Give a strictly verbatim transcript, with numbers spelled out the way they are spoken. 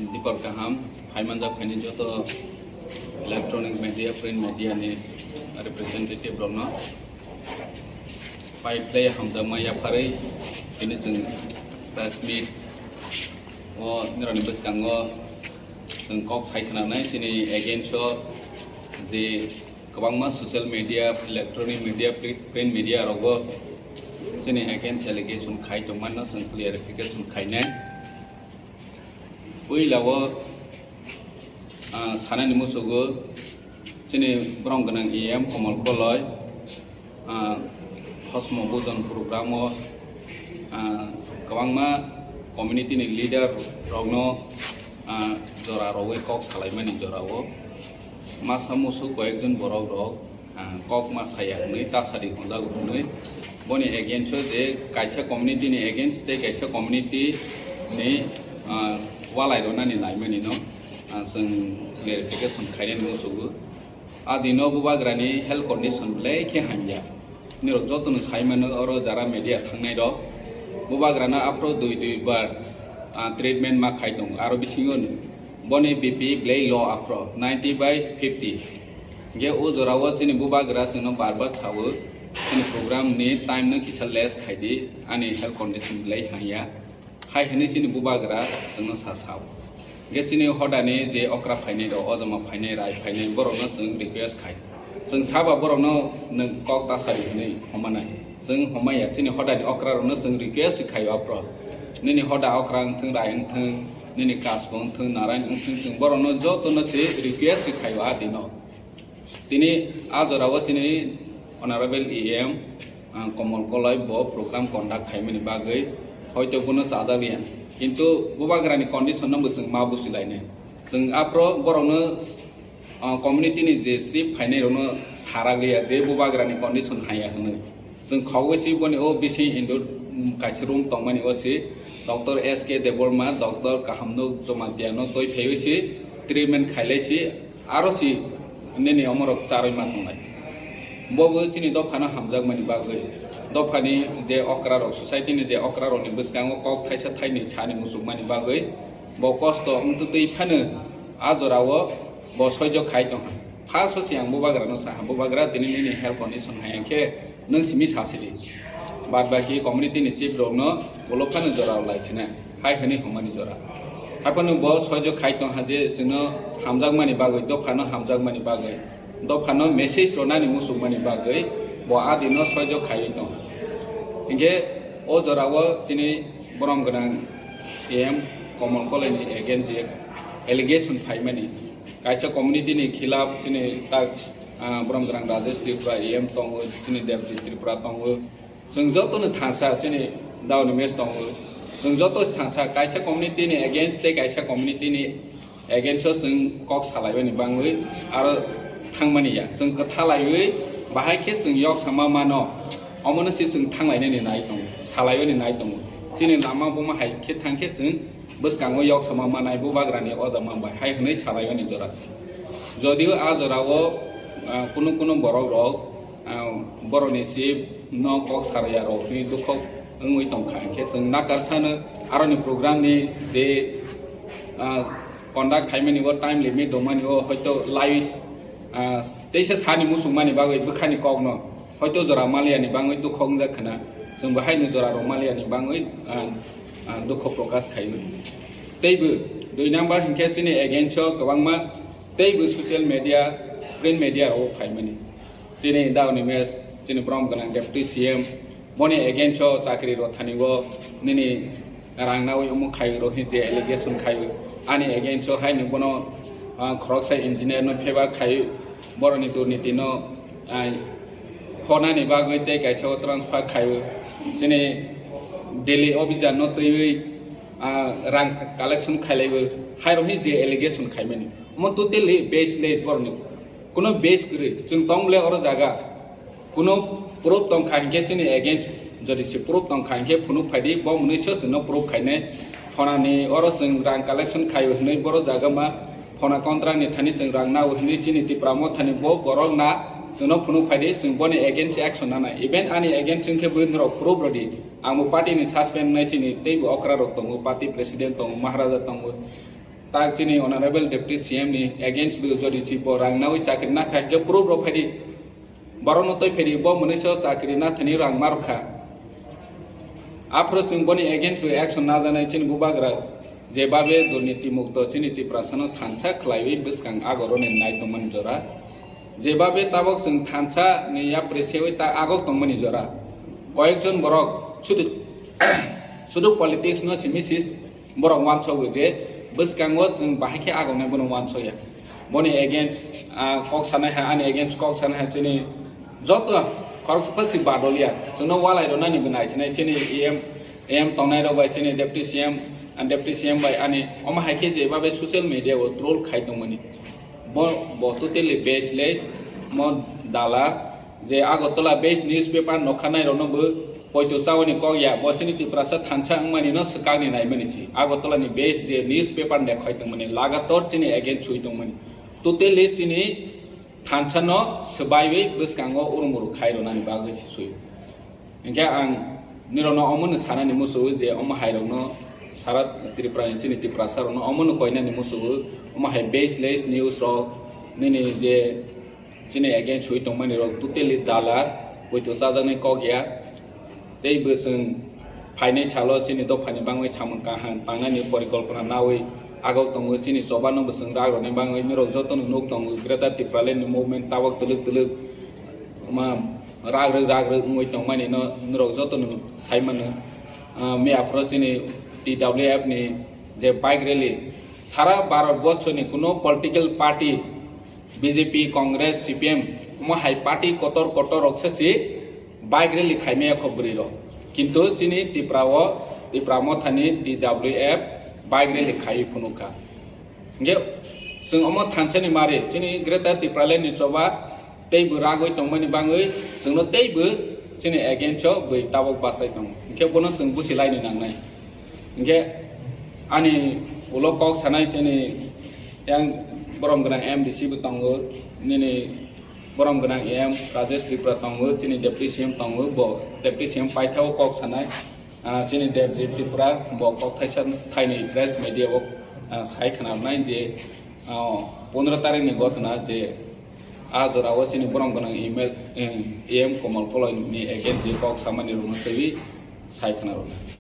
Dipor kaham, phaimanjak phaini joto electronic media, print media ni representative rokno pai phlai hamjakma yapharwi tini chwng press meet o nirokni bwskango chwng kok sai khwnanai chini against o je kwbangma social media, electronic media, print media rogo chini against allegation khai tongmano chwng clarification khainai. Puila o, ah, sanani musugo chini borom gwnang E M Komol Koloi, ah, Hosmo Bujon program o, ah, kwbangma community ni leader rokno, ah, jora rogwi kok salaimani jora o masa musu koyekjon borok rok ah, kok ma saya hwnwi tasadi hwnjago hwnwi boni against o je kaisa community ni against tei kaisa community ni, ah, walai rwnani naimani no, ah, chwng clarification khainani musugo. A dino bubagrani health condition belai khe hamya. Nirok jotono saimano oro jara media thangnai rok. Bubagrano aphro dui dui bar, ah, treatment ma khai tongo. Aro bisingo boni B P belai low aphro ninety by fifty. Hingke o jora o chini bubagra chwngno bar bar sao, chini program ni time no kisa less khai di, ani health condition belai hamya. Hai hwnwi chini bubagra chwngno sa sao. Hingke chini hodani je okra phainai rok, ojama phainai, rai phainai, borokno chwng request khai. Chwng saba borokno nwng kok ta sadi hwnwi homanai. Chwng homaya chini hodani okra rokno chwng request khaio aphro. Nini hoda okra wngthwng, rai wngthwng, nini kasko wngthwng, narain wngthwng, chwng borokno jotono se request khaio a dino. Tini a jora o chini Honorable E M, ah, Komol Koloi bo program conduct khaimani bagwi hoito bono chajakliya. Kintu bubagrani condition no bo chwng ma busilainai. Chwng aphro borokno, ah, community ni je chief phainai rokno sarakliya je bubagrani condition haya hwnwi. Chwng khogwi si boni o bising indu, mm, kaisa room tongmani o si Doctor S K Debbarma, Doctor Kahamnuk Jamatia no twi phaiwi si treatment khailai si. Aro si nini omorok charwi ma tongnai. Bo bo chini dophano hamjakmani bagwi, dophani je okra rok, society ni je okra rokni bwskango kok thaisa thaini sani muchukmani bagwi bo kosto wngtwi twi phano a jorao bo soijo khai tongkha. First o si ang bubagrano saha, "Bubagra, tini nini health condition hai khe nwng simi sa sidi." Bad baki community ni chief rokno ulo phano jora lai sina, hai hwnwi hwnmani jora. Haphano bo soijo khai tong ha je chwngno hamjakmani bagwi, dophano hamjakmani bagwi, dophano message rwnani muchungmani bagwi bo adino soijo khaiwi tong. Hinkhe o jorao chini borom gwnang M Komol Koloi ni against je allegation phaimani, kaisa community ni khilaf chini tak, ah, borom gwnang Rajesh Tripura E M tongo, chini Debjit Tripura tongo, Chwng jotono thangsa chini daoni match tongo. Chwng joto thangsa kaisa community ni against tei kaisa community ni against o chwng kok salaibani bangwi aro thangmani ya. Chwng kwthalaiwi bahai khe chwng yok sama mano. Omono se chwng thanglainani nai tongo, salaibani nai tongo. Chini lama buma hai khe thang khe chwng bwskango yok sama manai bubagrani o jama bai hai hwnwi salaibani jora se. Jodio a jorao, ah, kunu kunu borok rok, ah, borokni chief no kok sarya rok hwnwi dukhok wngwi tongkha, hinkhe chwng nakar sano aroni program ni je, ah, conduct khaimani o time limit dongmani o hoito live, ah, teisa sani muchungmani bagwi bwkhani kokno hoito jora maliyani bangwi dukhok wngjak khna, chwng bo haino jora rok maliyani bangwi, ah, ah, dukho prokash khaio. Teibo dui number hinkhe chini against o kwbangma teibo social media, print media rok phaimani. Chini daoni match, chini borom gwnang Deputy C M, boni against o chakri rok thani o nini rang nawi omo khai rok hi je allegation khai, ani against o haino bono, ah, khoroksa engineer no favor khai, boroni durniti no, ah, honani bagwi tei kaisa o transfer khai, chini Delhi obhijan no twiwi, ah, rang collection khailaiwi, hai rok hi je allegation khaimani, omo totally baseless boroni. Kuno base kwrwi, chwng tong bole oro jaga. Kuno proof tong kha hinkhe chini against, jodi se proof tong kha hinkhe phunuk phaidi, bo mwnwi se chwngno proof khainai. Phonani oro chwng rang collection khaio hwnwi boro jaga ma phona contract ni thani chwng rang nao hwnwi chini Tipra Motha ni bo borok na chwngno phunuk phaidi, chwng boni against action nanai. Even ani against wngkhe bwrwi norok proof rwdi. Ang bo party ni suspend wngnai chini teibo okra rok tongo, party president tongo, Maharaja tongo. Tak chini Honorable Deputy C M ni against bo jodi si bo rang nawi chakri na khai ke proof rok phaidi. Borok no twi phaidi bo mwnwi so chakri na thani rang markha. Aphro chwng boni against bo action na janai chini bubagra jebabe durniti mukto chini Tiprasa no thansa khlaiwi bwskang agoro ni nai tongmani jora. Jebabe tabok chwng thansa ni yapri sewi ta agok tongmani jora. Koyekjon borok sudu, sudu politics no simi sis borok wansogo je bwskango chwng bahai khe agonai bono wansoya. Boni against, ah, kok sanai hai, ani against kok sanai hai chini joto khoroksa pasi badoliya. Chwngno walai rwnani bo naisinai chini E M, E M tongnai rok bai chini Deputy C M, ah, Deputy C M bai ani omo hai khe jebabe social media o troll khai tongmani. Bo, bo totally baseless, mo dala, je Agartala based newspaper nokha nai rokno bo poito chawani kok ya, bo chini Tiprasa thansa wngmani no swkang ni naimani si. Agartala ni based je newspaper ne khoi tongmani, lagator chini against sui tongmani. Totally chini thansa no swbaiwi bwskango urumuru khai rwnani bagwi si sui. Hinkhe ang nirokno omono sanani musugo je omo hai rokno sara Tripura ni chini Tiprasa rokno omono koinani musugo, omo hai baseless news rok nini je chini against hui tongmani rok totally dalar, poito chajaknai kok ya. Tei bo chwng phainai salo chini dophani bangwi samung kaham tangnani porikolpona nawi agok tongo, chini choba no bo chwng rak rwni bangwi nirok jotono nuk tongo Greater Tipraland ni movement tabok twlwk twlwk ma rak rwk rak rwk wngwi tongmani no norok joto no sai mano. Ah, miya phoro chini T W F ni je bike rally sara Bharat borso ni kuno political party B J P, Congress, C P M omo hai party kotor kotor rok se si bike rally khai maya kho bwrwi rok. Kintu chini Tipra o, Tipra Motha ni T W F bike rally khai phunuk kha. Hinkhe chwng omo thansa ni mari chini Greater Tipraland ni choba tei bo ragwi tongmani bangwi chwngno tei bo chini against o bwi tabok bachai tongo. Hinkhe bono chwng busi laini nangnai. Hinkhe ani ulo kok sanai chini yang borom gwnang M D C bo tongo, nini borom gwnang E M Rajesh Tripura tongo, chini Deputy C M tongo, bo Deputy C M paithao kok sanai. Ah, chini Debjit Tripura bo kok thaisa thaini press media o, ah, sai khwnarnai je, ah, pondro tarikh ni gotna je a jora o chini borom gwnang email, em, E M Komal Koloi ni against je kok samani rwna twi sai khwnarnai.